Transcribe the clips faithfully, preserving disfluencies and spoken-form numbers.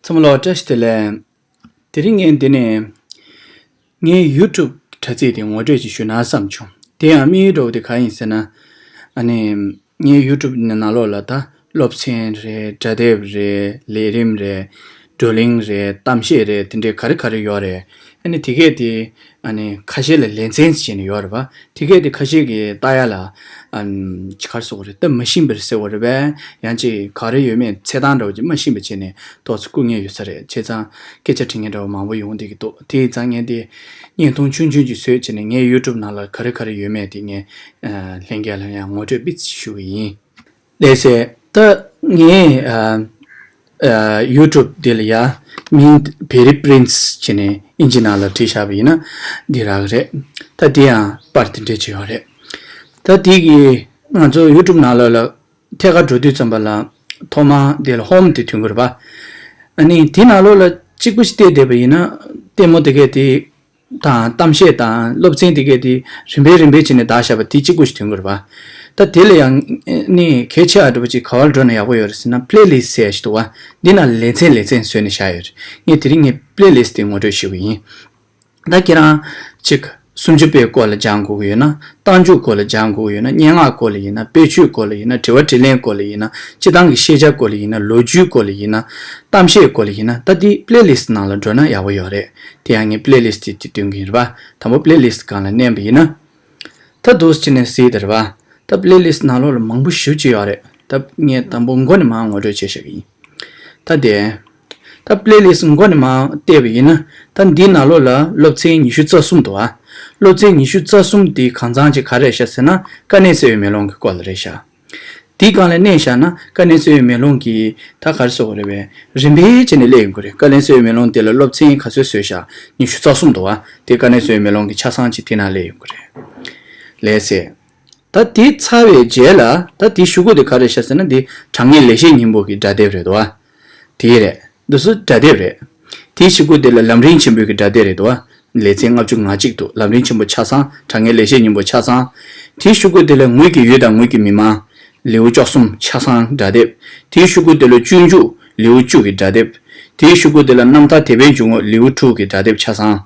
ཚང་མ་ལ་བཀྲ་ཤིས་བདེ་ལེགས། དེ་རིང་ངས་འདི་ནས་ངའི་ཡུ་ཊུབ་དྲ་ཚིགས་དེ་ངོ་སྤྲོད་ཅིག་ཞུ་ན་བསམ་བྱུང་། དེ་ཡང་དམིགས་ཡུལ་འདྲ་བོ་དེ་གང་ཡིན་ཟེར་ན། ཨ་ནི། ངའི་ཡུ་ཊུབ་ནང་ལོགས་ལ་ད་སློབ་ཚན་རེད། སྒྲ་དེབ་རེད། ལས་རིམ་རེད། བགྲོ་གླེང་རེད། གཏམ་བཤད་རེད། དེ་འདྲའི་ག་རེ་ག་རེ་ཡོད་རེད། ཨ་ནི་དེ་གས་དེ། ཨ་ནི་ཁ་ཤས་ལ་ལེ་ཚན་ཟེར་ནས་ཡོད་རེད་པ། དེ་གས་དེ་ཁ་ཤས་ཀྱིས་ལྟ་ཡ་ལ། ཨམ། ཅི་ག་རེ་ཟེར་དགོས་རེད། ད་མ་ཤེས་པ་རེད་ཟེར་དགོས་རེད་པས། ཡང་ཅིག་ག་རེ་ཡོད་མེད་ཚད་སྟངས་འདྲ་བོ་ཅིག་མ་ཤེས་པ་བྱས་ནས་ཏོག་ཙམ་སྐུ་ངལ་ཡོད་ས་རེད། བྱས་ཙང་སྐད་ཆ་དྲི་མཁན་འདྲ་བོ་མང་པོ་ཡོང་བསྡད་ཀྱི་འདུག་དེ་ཡིན་ཙང་ངས་དེ་བརྙན་ཐུང་ཆུང་ཆུང་ཅིག་བཟོས་བྱས་ནས་ངའི་ཡུ་ཊུབ་ནང་ལ་ག་རེ་ག་རེ་ཡོད་མེད་དེ་ངས། ཨ། ལྷན་རྒྱས་ལ་ཡང་ངོ་སྤྲོད་ཏོག་ཙམ་ཞུ་གི་ཡིན། ལགས་སེ། ད་ངས། ཨ། ཨ། ཡུ་ཊུབ་འདི་ལ་ཡ་མིང་བེ་རི་པི་རིན་སི་བྱས་ནས་ཨིན་ཇི་ནང་ལ་བྲིས་བཞག་པ་ཡིན་ན་འདི་རག་གི་རེད། ད་འདི་ཡང་པར་དེ་འདྲས་ཅིག་ཡོད་རེད། ད་འདི་གིས་ང་ཚོ་ཡུ་ཊུབ་ནང་ལོགས་ལ་ཐད་ཀར་འགྲོ་དུས་ཙམ་པ་ལ་ཐོག་མ་འདི་ལ་ཧོམ་དེ་ཐོན་གྱི་རེད་པ། ཨ་ནི་དེ་ནང་ལོགས་ལ་གཅིག་པུ་ཞིག་བལྟས་བསྡད་པ་ཡིན་ན་ལྟད་མོ་དེ་གས་དེ། དང་གཏམ་བཤད་དང་སློབ་ཚན་དེ་གས་དེ་རིམ་པས་རིམ་པས་བྱས་ནས་བདག་བཞག་པ་དེ་གཅིག་པུ་ཞིག་ཐོན་གྱི་རེད་པ། ད་དེ་ལ་ཡང་ནི་གལ་ཆེ་བ་འདྲ་པོ་ཅིག་ག་བར་འགྲོ་ན་ཡག་པོ་ཡོད་རེད་ཟེར་ན། པི་ལེ་ལིསི་ཊི་ཟེར་ཡ་ཞིག་འདུག་པ། འདི་ནང་ལེ་ཚན་ལེ་ཚན་བཟོས་ནས་བཞག་ཡོད་རེད། ངས་དེ་རིང་ངས་པི་ལེ་ལིསི་ཊི་དེ་ངོ་སྤྲོད་ཞུ་གི་ཡིན། ད་ཁྱེད་རང་ཅིག་སུམ་ཅུ་པའི་སྐོར་ལ་སྦྱང་དགོས་ཀྱི་ཡོད་ན། རྟགས་འཇུག་སྐོར་ལ་སྦྱང་དགོས་ཀྱི་ཡོད་ན། སྙན་ངག་སྐོར་ལ་ཡིན་ན། དཔེ་ཆོས་སྐོར་ལ་ཡིན་ན། དྲི་བ་དྲིས་ལན་སྐོར་ལ་ཡིན་ན། སྤྱིར་བཏང་གི་ཤེས་བྱ་སྐོར་ལ་ཡིན་ན། ལོ་རྒྱུས་སྐོར་ལ་ཡིན་ན། གཏམ་བཤད་སྐོར་ལ་ཡིན་ན། ད་འདི་པི་ལེ་ལིསི་ཊི་ནང་ལ་འགྲོ་ན་ཡག་པོ་ཡོད་རེད། དེ་ཡང་ངས་པི་ལེ་ལིསི་ཊི་དེ་སྟོན་གྱི་ཡིན་རེད་པ། དང་པོ་པི་ལེ་ལིསི་ཊི་སྒང་ལ་མནན་པ་ཡིན་ན། ད་འདུག་སེ་བྱས་ནས་གཟིགས་དང་རེད་པ། ད་པི་ལེ་ལིསི་ཊི་ནང་ལོགས་ལ་མང་པོ་ཞེ་པོ་ཅིག་ཡོད་རེད། ད་ངས་དང་པོ་མགོ་ནས་མར་ངོ་སྤྲོད་བྱས་བཞག་གི་ཡིན། ད་དེ། ད་པི་ལེ་ལིསི་ཊི་མགོ་ནས་མར་བལྟས་པ་ཡིན་ན། ད་འདིའི་ནང་ལོགས་ལ་སློབ་ཚན་ཉི་ཤུ་རྩ་གསུམ་འདུག་ཨ། སློབ་ཚན་ཉི་ཤུ་རྩ་གསུམ་འདི་གང་ཚང་ཅིག་ག་རེ་རེད་ཤག་ཟེར་ན། དཀའ་གནད་གསལ་བའི་མེ་ལོང་གི་སྐོར་ལ་རེད་ཤག། དེའི་སྒང་ལ་མནན་བཞག་ན་དཀའ་གནད་གསལ་བའི་མེ་ལོང་གི་ད་ག་རེ་ཟེར་དགོས་རེད་པས། རིམ་པས་བྱས་ནས་སླེབས་ཡོང་གི་རེད། དཀའ་གནད་གསལ་བའི་མེ་ལོང་དེ་ལ་སློབ་ཚན་ག་ཚོད་བཟོས་ཤག། ཉི་ཤུ་རྩ་གསུམ་འདུག་པ། དེ་དཀའ་གནད་གསལ་བའི་མེ་ལོང་གི་ཆ་ཚང་ཅིག་དེ་ནང་སླེབས་ཡོང་གི་རེད། ལགས་སེ། ད་དེ་ཚར་བའི་རྗེས་ལ། ད་དེའི་གཞུག་གུ་དེ་ག་རེ་རེད་ཤག་ཟེར་ན། འདི་དྲང་ངེས་ལེགས་བཤད་སྙིང་པོ་གི་སྒྲ་དེབ་རེད་འདུག་པ། དེ་རེད། འདི་ཚོ་སྒྲ་དེབ་རེད། དེའི་གཞུག་གུ་དེ་ལ་ལམ་རིམ་ཆེན་པོའི་གི་སྒྲ་དེབ་རེད་འདུག་པ། ལེ་ཚན་ལྔ་བཅུ་ང་གཅིག་འདུག། ལམ་རིམ་ཆེན་པོ་ཆ་ཚང་། དྲང་ངེས་ལེགས་བཤད་སྙིང་པོ་ཆ་ཚང་། དེའི་གཞུག་གུ་དེ་ལ་ངོས་ཀྱི་ཡུལ་དང་ངོས་ཀྱི་མི་སྣ། ལེའུ་བཅུ་གསུམ་ཆ་ཚང་སྒྲ་དེབ། དེའི་གཞུག་གུ་དེ་ལ་སྤྱོད་འཇུག། ལེའུ་བཅུ་གི་སྒྲ་དེབ། དེའི་གཞུག་གུ་དེ་ལ་རྣམ་ཐར་དད་པའི་འཇུག་ངོགས། ལེའུ་དྲུག་གི་སྒྲ་དེབ་ཆ་ཚང་།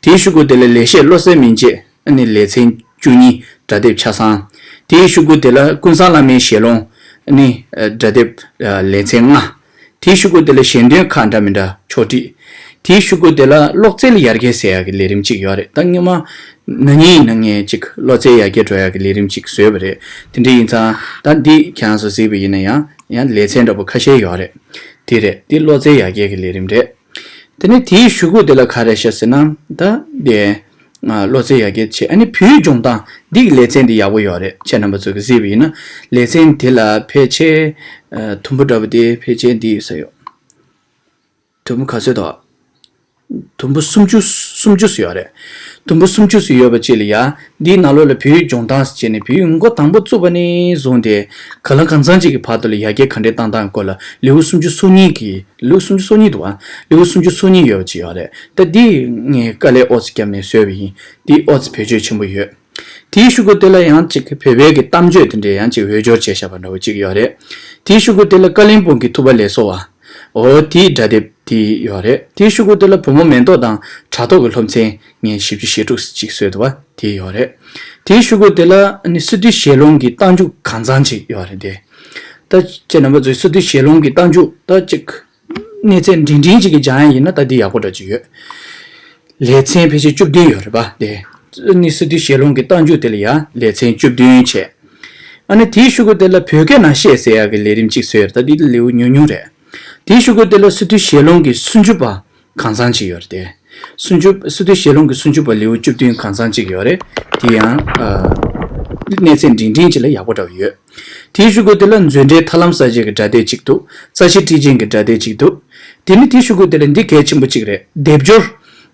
དེའི་གཞུག་གུ་དེ་ལ་ལེགས་བཤད་བློ་གསལ་མན་ཆད། ཨ་ནི་ལེ་ཚན་བཅུ་གཉིས་སྒྲ་དེབ་ཆ་ཚང་། དེའི་གཞུག་གུ་དེ་ལ་ཀུན་བཟང་བླ་མའི་ཞལ་ལུང་། ཨ་ནི་སྒྲ་དེབ་ལེ་ཚན་ལྔ། དེའི་གཞུག་གུ་དེ་ལ་ཞལ་འདོན་ཁག་འདྲ་མི་འདྲ་ཕྱོགས་སྒྲིག། དེའི་གཞུག་གུ་དེ་ལ་ཀློག་རྩལ་ཡར་རྒྱས་ཟེར་ཡག་གི་ལས་རིམ་གཅིག་ཡོད་རེད། ད་སྔོན་མ་ན་ནིང་ཡིན་ན་ངས་ཅིག་ཀློག་རྩལ་ཡར་རྒྱས་འགྲོ་ཡག་གི་ལས་རིམ་གཅིག་བཟོས་པ་རེད། དེ་འདྲ་ཡིན་ཙང་ད་འདི་ཁྱེད་རང་ཚོ་གཟིགས་པ་ཡིན་ན་ཡང་ཡང་ལེ་ཚན་འདྲ་པོ་ཁ་ཤས་ཡོད་རེད། དེ་རེད། འདི་ཀློག་རྩལ་ཡར་རྒྱས་ཀྱི་ལས་རིམ་རེད། དེ་ནས་དེའི་གཞུག་གུ་དེ་ལ་ག་རེ་ཤག་ཟེར་ན། ད་དེ། ཀློག་རྩལ་ཡར་རྒྱས་བྱས། ཨ་ནི་བོད་ཡིག་སྦྱོང་སྟངས་འདི་གི་ལེ་ཚན་འདི་ཡག་པོ་ཡོད་རེད། ཁྱེད་རྣམ་པ་ཚོ་གིས་གཟིགས་པ་ཡིན་ན། ལེ་ཚན་དེ་ལ་ཕལ་ཆེར། ཨ། དུམ་བུ་འདྲ་པོ་དེ་ཕལ་ཆེར་འདི་ཡོད་ས་ཡོད། དུམ་བུ་ག་ཚོད་དོ། དུམ་བུ་སུམ་ཅུ། སུམ་ཅུ་ཙམ་ཡོད་རེད། དུམ་བུ་སུམ་ཅུ་ཙམ་ཡོད་པ་ཅིག་ལ་ཡ། འདིའི་ནང་ལོགས་ལ་བོད་ཡིག་སྦྱོང་སྟངས་ཟེར་བྱས་ནས་བོད་ཡིག་མགོ་དང་པོ་བཙུགས་པ་ནས་བཟུང་སྟེ་གང་ལ་གང་འཚམ་ཅིག་གི་བར་དུ་ལ་ཡར་རྒྱས་ག་འདྲས་བཏང་སྟངས་སྐོར་ལ་ལེའུ་སུམ་ཅུ་སོ་གཉིས་ཀྱི། ལེའུ་སུམ་ཅུ་སོ་གཉིས་འདུག་པ། ལེའུ་སུམ་ཅུ་སོ་གཉིས་ཡོད་པ་ཅིག་ཡོད་རེད། ད་འདི་ངས་དཀའ་ལས་ཨོ་ཙི་བརྒྱབ་ནས་བཟོས་པ་ཡིན། འདི་ཨོ་ཙི་བེད་སྤྱོད་ཆེན་པོ་ཡོད། དེའི་གཞུག་གུ་དེ་ལ་ཡང་ཅིག་བོད་པའི་གི་གཏམ་བརྗོད་དེ་འདྲས་ཡང་ཅིག་འོས་སྦྱོར་བྱས་བཞག་པ་འདྲ་བོ་ཅིག་ཡོད་རེད། དེའི་གཞུག་གུ་དེ་ལ་བཀའ་བློན་སྤུན་གྱི་ཐུབ་པ་ལེགས་སོ་བ། འོ་དེའི་སྒྲ་དེབ་དེ་ཡོད་རེད། དེའི་གཞུག་གུ་དེ་ལ་བུ་མོ་མེ་ཏོག་དང་དྲ་ཐོག་གི་སློབ་ཚན་ངས་བཞི་བཅུ་ཞེ་དྲུག་ཅིག་བཟོས་འདུག་པ། དེ་ཡོད་རེད། དེའི་གཞུག་གུ་དེ་ལ་ནི་སི་ཏུའི་ཞལ་ལུང་གི་རྟགས་འཇུག་གང་ཚང་ཅིག་ཡོད་རེད་དེ། ད་ཁྱེད་རྣམ་པ་ཚོས་སི་ཏུའི་ཞལ་ལུང་གི་རྟགས་འཇུག་ད་ཅིག་གནས་ཚད་འབྲིང་འབྲིང་ཅིག་གི་སྦྱང་ཡ་ཡིན་ན་ད་འདི་ཡག་པོ་འདྲ་ཅིག་ཡོད། ལེ་ཚན་ཕལ་ཆེར་བཅུ་བདུན་ཡོད་རེད་པ། དེ་ནི་སི་ཏུའི་ཞལ་ལུང་གི་རྟགས་འཇུག་དེ་ལ་ཡ་ལེ་ཚན་བཅུ་བདུན་བྱས། ཨ་ནི་དེའི་གཞུག་གུ་དེ་ལ་བོད་སྐད་ནང་བཤད་ཟེར་ཡག་གི་ལས་རིམ་གཅིག་བཟོས་ཡོད་རེད། ད་འདི་ལེའུ་ཉུང་ཉུང་རེད། དེའི་གཞུག་གུ་དེ་ལ་སི་ཏུའི་ཞལ་ལུང་གི་སུམ་ཅུ་པ་གང་ཚང་ཅིག་ཡོད་རེད་དེ། སུམ་ཅུ། སི་ཏུའི་ཞལ་ལུང་གི་སུམ་ཅུ་པ་ལེའུ་བཅུ་བདུན་གང་ཚང་ཅིག་ཡོད་རེད། དེ་ཡང་། ཨ། གནས་ཚད་འབྲིང་འབྲིང་ཅིག་ལ་ཡག་པོ་འདྲ་བོ་ཡོད། དེའི་གཞུག་གུ་དེ་ལ་མཛོད་འགྲེལ་ཐར་ལམ་གསལ་བྱེད་ཀྱི་སྒྲ་དེབ་གཅིག་འདུག། རྩ་ཤེ་ཊཱིཀ་ཆེན་གྱི་སྒྲ་དེབ་གཅིག་འདུག། དེ་ནི་དེའི་གཞུག་གུ་དེ་ལ་འདི་གལ་ཆེན་པོ་གཅིག་རེད། སྡེབ་སྦྱོར།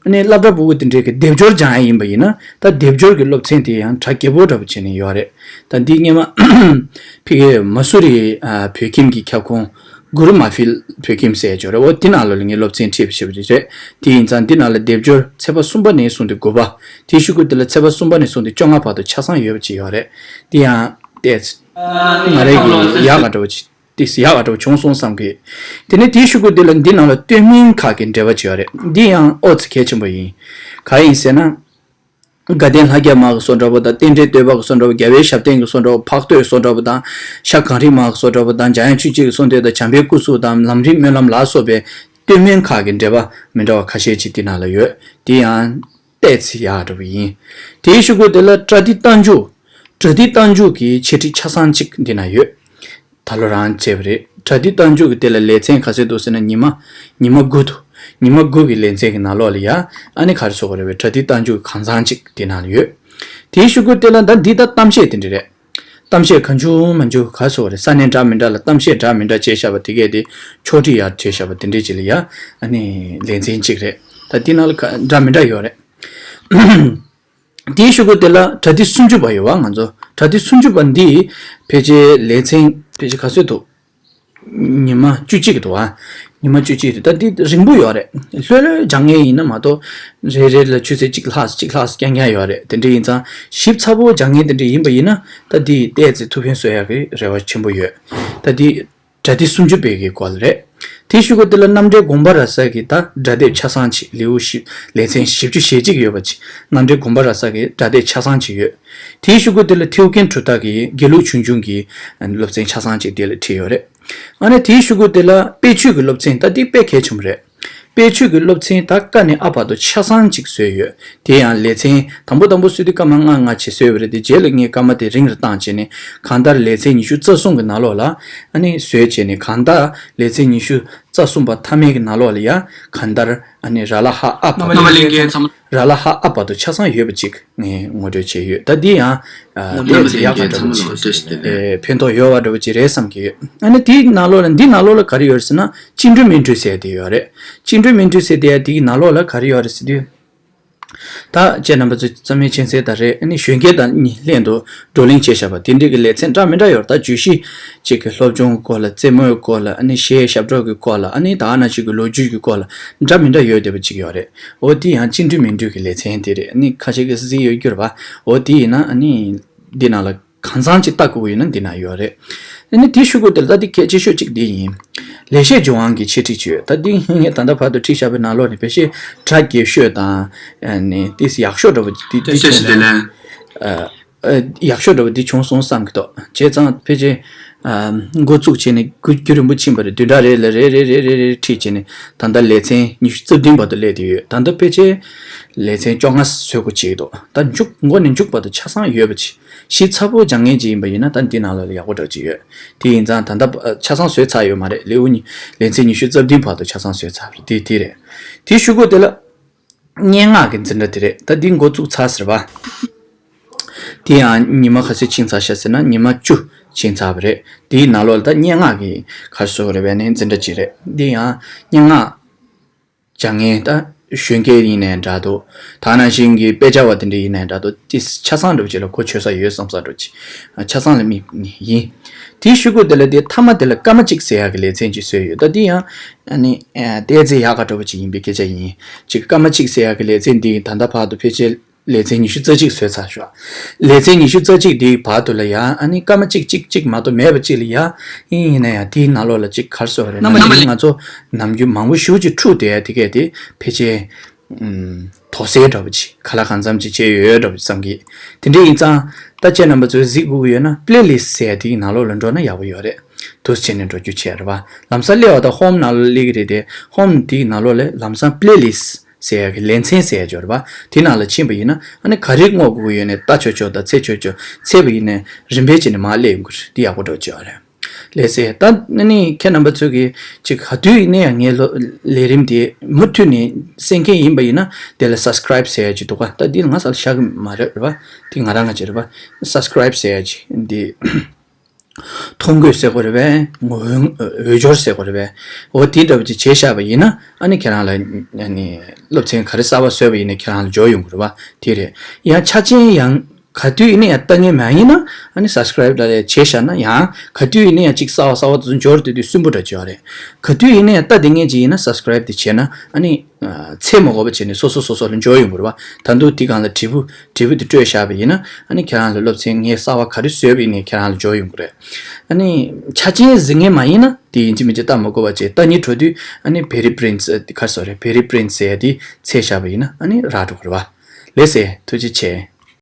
ཨ་ནི་སློབ་གྲྭ་ཕྲུ་གུ་དེ་འདྲས་ཀྱི་སྡེབ་སྦྱོར་སྦྱང་ཡ་ཡིན་པ་ཡིན་ན་ད་སྡེབ་སྦྱོར་གྱི་སློབ་ཚན་དེ་ཡང་གྲ་རྒྱས་པོ་འདྲ་པོ་བྱས་ནས་ཡོད་རེད། ད་འདི་སྔོན་མ་ཕ་གིའི་མ་སུ་རི། ཨ། བོད་ཁྱིམ་གྱི་ཁྱབ་ཁོངས་གུ་རུ་མ་ཕིལ་བོད་ཁྱིམ་ཟེར་ཡ་ཅིག་ཡོད་རེད། འོ་དེ་ནང་ལོགས་ལ་ངས་སློབ་ཚན་ཁྲིད་པ་བྱས་པ་རེད། དེ་ཡིན་ཙང་འདི་ནང་ལ་སྡེབ་སྦྱོར་ཚེག་བར་གསུམ་པ་ནས་བཟུང་སྟེ་དགུ་པ། དེའི་གཞུག་གུ་དེ་ལ་ཚེག་བར་གསུམ་པ་ནས་བཟུང་སྟེ་བཅོ་ལྔ་བར་དུ་ཆ་ཚང་ཡོད་པ་ཅིག་ཡོད་རེད། དེ་ཡང་ཏོག་ཙམ་ང་རང་གི་ཡག་ག་འདྲ་པོ་ཅིག་ཏིས་ཡག་ག་འདྲ་བོ་བྱུང་སོང་བསམ་གི། དེ་ནས་དེའི་ཤུ་གུ་དེ་ལ་འདི་ནང་ལ་སྟོད་སྨད་ཁག་གི་འགྲེལ་པ་བྱས་ཡོད་རེད། འདི་ཡང་ཨོ་ཙི་གལ་ཆེན་པོ་ཡིན། ག་ཡིན་ཟེར་ན། དགའ་ལྡན་ལྷ་བརྒྱ་མ་གི་སོ་འདྲ་བོ་དང་། རྟེན་འབྲེལ་བསྟོད་པ་གི་སོ་འདྲ་བོ། རྒྱལ་བའི་ཞབས་བརྟན་གྱི་སོ་འདྲ་བོ། འཕགས་བསྟོད་སོ་འདྲ་བོ་དང་། ཤ་གང་རིགས་མ་གི་སོ་འདྲ་བོ་དང་། འཇམ་དབྱངས་བཅུ་གཅིག་གི་གསུང་བསྟོད་དང་། བྱམས་པའི་སྐུ་གཟུགས་དང་། ལམ་རིམ་སྨོན་ལམ་ལ་སོགས་པའི་སྟོད་སྨད་ཁག་གི་འགྲེལ་པ་མི་འདྲ་བ་ཁ་ཤས་ཅིག་འདི་ནང་ལ་ཡོད། དེ་ཡང་ཏོག་ཙམ་ཡག་འདྲ་བོ་ཡིན། དེའི་ཤུ་གུ་དེ་ལ་པྲ་ཏི་རྟགས་འཇུག་པྲ་ཏི་རྟགས་འཇུག་གི་འཆད་ཁྲིད་ཆ་ཚང་གཅིག་འདི་ན་ཡོད། ད་ལོ་རང་བྱས་པ་རེད། པྲ་ཏི་རྟགས་འཇུག་གི་དེ་ལ་ལེ་ཚན་ག་ཚོད་འདུག་ཟེར་ན། ཉི་མ། ཉི་མ་དགུ་འདུག་ཉི་མ་དགུ་གི་ལེ་ཚན་གྱི་ནང་ལོགས་ལ་ཡ། ཨ་ནི་ག་རེ་ཟེར་དགོས་རེད་པས། པྲ་ཏི་རྟགས་འཇུག་གང་ཚང་གཅིག་དེ་ནང་ལ་ཡོད། དེའི་ཤུ་གུ་དེ་ལ་ད་འདི་ད་གཏམ་བཤད་དེ་འདྲ་རེད། གཏམ་བཤད་གང་བྱུང་མང་བྱུང་ག་རེ་ཟེར་དགོས་རེད། ས་གནས་འདྲ་མི་འདྲ་ལ་གཏམ་བཤད་འདྲ་མི་འདྲ་བྱས་བཞག་པ་དེ་གས་དེ་ཕྱོགས་སྒྲིག་ཡར་བྱས་བཞག་པ་དེ་འདྲ་ཅིག་ལ་ཡ། ཨ་ནི་ལེ་ཚན་གཅིག་རེད། ད་འདི་ནང་ལ་ག་འདྲ་མི་འདྲ་ཡོད་རེད། དེའི་ཤུ་གུ་དེ་ལ་པྲ་ཏི་སུམ་ཅུ་པ་ཡོད་པ། ང་ཚོ་པྲ་ཏི་སུམ་ཅུ་པ་འདི་ཕལ་ཆེར་ལེ་ཚན་ཕལ་ཆེར་ག་ཚོད་འདུག་ཉི་མ་བཅུ་གཅིག་འདུག་ཨ། ཉི་མ་བཅུ་གཅིག་རེད། ད་འདི་རིང་པོ་ཡོད་རེད། ལྷོད་ལྷོད་སྦྱང་མཁན་ཡིན་ན་མ་གཏོགས། རེ་རེ་ལ་ཆུ་ཚོད་གཅིག་ལྷག་གཅིག་ལྷག་རྐྱང་རྐྱང་ཡོད་རེད། དེ་འདྲ་ཡིན་ཙང་ཞིབ་ཚགས་པོ་སྦྱང་མཁན་དེ་འདྲ་ཡིན་པ་ཡིན་ན། ད་འདི་ཏོག་ཙམ་ཐུགས་ཕན་གསོས་ཡག་གི་རེ་བ་ཆེན་པོ་ཡོད། ད་འདི་པྲ་ཏི་སུམ་ཅུ་པའི་གི་སྐོར་ལ་རེད། དེའི་ཤུ་གུ་དེ་ལ་རྣམ་འགྲེལ་དགོངས་པ་རབ་གསལ་གྱི་ད་སྒྲ་དེབ་ཆ་ཚང་ཅིག་ལེའུ་བཞི། ལེ་ཚན་བཞི་བཅུ་ཞེ་གཅིག་ཡོད་པ་ཅིག་རྣམ་འགྲེལ་དགོངས་པ་རབ་གསལ་གྱི་སྒྲ་དེབ་ཆ་ཚང་ཅིག་ཡོད། དེའི་ཤུ་གུ་དེ་ལ་ཐེའུ་ཀན་གྲུབ་རྟགས་ཀྱི་དགེ་ལུགས་ཆོས་འབྱུང་གི་སློབ་ཚན་ཆ་ཚང་ཅིག་དེ་ལ་བྲིས་ཡོད་རེད། ཨ་ནི་དེའི་ཤུ་གུ་དེ་ལ་དཔེ་ཆོས་ཀྱི་སློབ་ཚན། ད་འདི་དཔེ་གལ་ཆེན་པོ་རེད། དཔེ་ཆོས་ཀྱི་སློབ་ཚན་ད་ཀ་ནས་ཨ་བར་དུ་ཆ་ཚང་ཅིག་བཟོས་ཡོད། དེ་ཡང་ལེ་ཚན་དང་པོ་དང་པོ་བཟོས་དུས་སྐར་མ་ལྔ་ལྔ་བྱས་བཟོས་པ་རེད་དེ། རྗེས་ལ་ངས་སྐར་མ་དེ་རིང་རུ་བཏང་བྱས་ནས། གང་ལྟར་ལེ་ཚན་ཉི་ཤུ་རྩ་གསུམ་གྱི་ནང་ལོགས་ལ་ཨ་ནི་བཟོས་བྱས་ནས། གང་ལྟར་ལེ་ཚན་ཉི་ཤུ་རྩ་གསུམ་པ་མཐའ་མའི་གི་ནང་ལོགས་ལ་ཡ། གང་ལྟར་ཨ་ནི་ར་ལ་ཧ་ཨ་བར་དུ། རྣམ་པ་ལྷན་རྒྱས་ཚང་མ། ར་ལ་ཧ་ཨ་བར་དུ་ཆ་ཚང་ཡོད་པ་ཅིག་ངས་ངོ་སྤྲོད་བྱས་ཡོད། ད་འདི་ཡང་ཨ། རྣམ་པ་ལྷན་རྒྱས་ཚང་མ་ལ་ཨ། ཕན་ཐོགས་ཡོད་པ་འདྲ་བོ་ཅིག་རེད་བསམ་གྱི་ཡོད། ཨ་ནི་དེའི་ནང་ལོགས་ལ། འདི་ནང་ལོགས་ལ་ག་རེ་ཡོད་རེད་ཟེར་ན། བཅིངས་འགྲོལ་མིག་འཕྲུལ་ཟེར་དེ་ཡོད་རེད། བཅིངས་འགྲོལ་མིག་འཕྲུལ་ཟེར་དེ་ཡང་དེའི་ནང་ལོགས་ལ་ག་རེ་ཡོད་རེད་ཟེར་དུས། ད་ཁྱེད་རྣམ་པ་ཚོ་རྩ་མེད་མཁྱེན་གསལ་ལྟར་རེད། ཨ་ནི་གཞོན་སྐྱེས་དང་གཉིས་ལྷན་དུ་བགྲོ་གླེང་བྱས་བཞག་པ་དེ་འདྲའི་གི་ལེ་ཚན་འདྲ་མི་འདྲ་ཡོད་རེད། ད་བརྗོད་གཞི་གཅིག་གི་སློབ་སྦྱོང་སྐོར་ལ། རྩེད་མོའི་སྐོར་ལ། ཨ་ནི་གཞས་ཞབས་བྲོ་གི་སྐོར་ལ། ཨ་ནི་ད་ནང་བཞིན་གྱི་ལོ་རྒྱུས་ཀྱི་སྐོར་ལ་འདྲ་མི་འདྲ་ཡོད་བསྡད་པ་ཅིག་ཡོད་རེད། འོ་དེ་ཡང་བཅིངས་འགྲོལ་མིག་འཕྲུལ་གྱི་ལེ་ཚན་དེ་རེད། ཨ་ནི་ཁ་ཤས་ཀྱིས་གཟིགས་ཡོད་རྒྱུ་རེད་པ། འོ་དེ་ཡིན་ན་ཨ་ནི་འདི་ནང་ལ་གང་འཚམ་ཅིག་ལྟ་དགོས་ཀྱི་ཡོད་ན་འདི་ན་ཡོད་རེད། ཨ་ནི་དེའི་ཤུ་གུ་དེ་ལ་ད་འདི་གལ་ཆེ་ཤོས་གཅིག་འདི་ཡིན། ལེགས་བཤད་ལྗོན་དབང་གི་འཆད་ཁྲིད་ཅིག་ཡོད། ད་འདི་ངས་ད་ལྟ་བར་དུ་ཁྲིད་བཞག་པའི་ནང་ལོགས་ནས་ཕལ་ཆེར་གྲ་རྒྱས་ཤོས་དང་། ཨ་ནི་ཏོག་ཙམ་ཡག་ཤོས་འདྲ་བོ་འདི་འདི་ཐོན་སོང་། ཨ། ཨ། ཡག་ཤོས་འདྲ་བོ་འདི་བྱུང་སོང་བསམ་གྱི་འདུག་བྱས་ཙང་ཕལ་ཆེར། ཨ། འགོ་བཙུགས་བྱས་ནས་རྒྱུན་རྒྱུན་རིང་པོ་ཕྱིན་པ་རེད། བདུན་ཕྲག་རེ་ལ་རེ་རེ་རེ་རེ་རེ་ཁྲིད་བྱས་ནས་ད་ལྟ་ལེ་ཚན་ཉི་ཤུ་རྩ་བདུན་བར་དུ་སླེབས་བསྡད་ཡོད། ད་ལྟ་ཕལ་ཆེར་ལེ་ཚན་བཅོ་ལྔ་བཟོ་དགོས་བྱེད་ཀྱི་འདུག་ད་མཇུག་མགོ་ནས་མཇུག་བར་དུ་ཆ་ཚང་ཡོད་པ་ཅིག་ཞིབ་ཚགས་པོ་སྦྱང་མཁན་ཅིག་ཡིན་པ་ཡིན་ན་ད་འདི་ནང་ལ་ཡག་པོ་འདྲ་ཅིག་ཡོད། དེ་ཡིན་ཙང་ད་ལྟ་ཆ་ཚང་བཟོས་ཚར་ཡོད་མ་རེད། ལེའུ་གཉིས། ལེ་ཚན་ཉི་ཤུ་རྩ་བདུན་བར་དུ་ཆ་ཚང་བཟོས་ཚར་བ་རེད། དེ་དེ་རེད། དེའི་ཤུ་གུ་དེ་ལ། སྙན་ངག་གི་འཛིན་གྲྭ་དེ་རེད། ད་འདི་འགོ་བཙུགས་ཚར་ཟེར་བ། དེ་ཡང་ཉི་མ་ག་ཚོད་ཕྱིན་ཚར་ཤག་ཟེར་ན་ཉི་མ་བཅུ་ཕྱིན་ཚར་བ་རེད། དེའི་ནང་ལོགས་ལ་ད་སྙན་ངག་གི་ག་རེ་ཟེར་དགོས་རེད་པས་ནི་འཛིན་གྲྭ་ཅིག་རེད། འདི་ཡང་སྙན་ངག་སྦྱང་མཁན་ད་གཞོན་སྐྱེས་ཡིན་ནའི་འདྲ་འདུག་ད་ནང་བཞིན་གྱི་དཔེ་ཆ་བ་དེ་འདྲ་ཡིན་ནའི་འདྲ་འདུག་དེ་ཆ་ཚང་འདྲ་བོ་ཅིག་ལ་གོ་ཆོད་ས་ཡོད་བསམ་ས་འདྲ་བོ་ཅིག་ཆ་ཚང་ལ་མི་ཡིན། དེའི་ཤུ་གུ་དེ་ལ་དེ་མཐའ་མ་དེ་ལ་སྐར་མ་གཅིག་ཟེར་ཡག་གི་ལེ་ཚན་ཅིག་བཟོས་ཡོད། ད་འདི་ཡང་ཨ་ནི་ཨ་ཏོག་ཙམ་ཡག་ག་འདྲ་བོ་ཅིག་ཡིན་པའི་སྐད་ཆ་ཡིན། ཅིག་སྐར་མ་གཅིག་ཟེར་ཡག་གི་ལེ་ཚན་འདི་ད་ལྟ་བར་དུ་ཕལ་ཆེར་ལེ་ཚན་ཉི་ཤུ་རྩ་གཅིག་བཟོས་ཚར་ཤག་ལེ་ཚན་ཉི་ཤུ་རྩ་གཅིག་འདིའི་བར་དུ་ལ་ཡང་ཨ་ནི་སྐར་མ་གཅིག་གཅིག་གཅིག་མ་གཏོགས་མེད་པ་ཅིག་ལ་ཡང་ཡིན་ཡིན་ན་ཡང་དེའི་ནང་ལོགས་ལ་ཅིག་ག་རེ་ཟེར་དགོས་རེད། རྣམ་པ་ལྷན་རྒྱས། ང་ཚོ་ནམ་རྒྱུན་མང་པོ་ཞེ་པོ་ཅིག་འཁྲུག་བསྡད་ཡ་དེ་གས་དེ་ཕལ་ཆེར་ཨུམ། དོགས་སེལ་འདྲ་བོ་ཅིག་ག་ལ་གང་འཚམ་ཅིག་བྱས་ཡོད་འདྲ་བོ་བསམ་གི། དེ་འདྲ་ཡིན་ཙང་ད་ཁྱེད་རྣམ་པ་ཚོས་གཟིགས་དགོས་ཀྱི་ཡོད་ན་པི་ལེ་ལིསི་ཟེར་ཡ་དེའི་ནང་ལོགས་ལ་འགྲོ་ན་ཡག་པོ་ཡོད་རེད། འདུག་སེ་བྱས་ནས་འགྲོ་རྒྱུ་བྱས་རེད་པ། ལམ་སང་སླེབས་པ་དང་ཧོམ་ནང་ལ་སླེབས་ཀྱི་རེད་དེ། ཧོམ་དེའི་ནང་ལོགས་ལ་ལམ་སང་པི་ལེ་ལིསི་ཟེར་ཡ་གི་ལེ་ཚན་ཟེར་ཡ་ཅིག་ཡོད་རེད་པ། དེ་ནང་ལ་ཕྱིན་པ་ཡིན་ན་ཨ་ནི་ག་རེ་བསྔོག་དགོས་ཀྱི་ཡོད་ནའི་ལྟ་ཆོག་ཆོག་དང་འཚོལ་ཆོག་ཆོག་འཚོལ་བ་ཡིན་ནའི་རིམ་པས་བྱས་ནས་མར་སླེབས་ཡོང་གི་རེད། དེ་ཡག་པོ་འདྲ་བོ་ཅིག་ཡོད་རེད། ལགས་སེ། ད་ནི་ཁྱེད་རྣམ་པ་ཚོས་ཀྱིས་ཅིག་ག་དུས་ཡིན་ན་ཡང་ངའི་ལོ་ལས་རིམ་དེ་མུ་མཐུད་ནས་གསན་མཁན་ཡིན་པ་ཡིན་ན་དེ་ལ་སབ་སི་ཀ་རེབ་ཟེར་ཡ་ཅིག་འདུག་ག་ད་འདི་ང་ས་ལ་བཞག་གི་མ་རེད་རེད་པ། དེ་ང་རང་ང་ཅིག་རེད་པ། སབ་སི་ཀ་རེབ་ཟེར་ཡ་ཅིག་འདི་ཐོ་འགོད་ཟེར་དགོས་རེད་པས། འོས་འོས་སྦྱོར་ཟེར་དགོས་རེད་པས། འོ་དེ་འདྲ་བ་ཅིག་བྱས་བཞག་པ་ཡིན་ན་ཨ་ནི་ཁྱེད་རང་ལ་ཨ་ནི་སློབ་ཚན་ག་རེ་གསར་པ་བཟོས་པ་ཡིན་ན་ཁྱེད་རང་ལ་འབྱོར་ཡོང་གི་རེད་པ། དེ་རེད། ཡང་ཆ་རྐྱེན་ཡང་། ག་དུས་ཡིན་ན་ཡང་ལྟ་མཁན་མ་ཡིན་ན་ཨ་ནི་སབ་སི་ཀ་རེབ་ལ་ལས་བྱས་བཞག་ན་ཡང་ག་དུས་ཡིན་ན་ཡང་གཅིག་གསར་བ་གསར་བ་དེ་ཚོ་འབྱོར་དུས་དུས་སུན་པོ་འདྲ་བྱེད་ཡོད་རེད། ག་དུས་ཡིན་ན་ཡང་ལྟ་བསྡད་མཁན་ཅིག་ཡིན་ན་སབ་སི་ཀ་རེབ་དེ་བྱས་ན་ཨ་ནི་ཚེ་མ་འགོར་བ་བྱས་ནས་སོ་སོ་སོ་སོ་ལ་འབྱོར་ཡོང་གི་རེད་བ། ད་དུང་དེ་སྒང་ལ་དྲིལ་བུ་དྲིལ་བུ་དེ་སྤྲོད་བཞག་པ་ཡིན་ན་ཨ་ནི་ཁྱེད་རང་ལ་སློབ་ཚན་ངས་གསར་བ་ག་རེ་བཟོས་པ་ཡིན་ནའི་ཁྱེད་རང་ལ་འབྱོར་ཡོང་གི་རེད། ཨ་ནི་ཆ་རྐྱེན་གཟིགས་མཁན་མ་ཡིན་ན་དེ་ཡིན་གཅིག་མིན་གཅིག་ལྟ་མ་དགོས་པ་བྱས། ལྟ་སྙིང་བྲོ་དུས་ཨ་ནི་བེ་རི་པི་རིན་སི་ག་རེ་ཟེར་རེད། བེ་རི་པི་རིན་སི་ཟེར་ཡ་དེ་བྱས་བཞག་པ་ཡིན་ན་ཨ་ནི་རག་འགྲོ་གི་རེད་བ། ལགས་སེ། ཐུགས་རྗེ་ཆེ།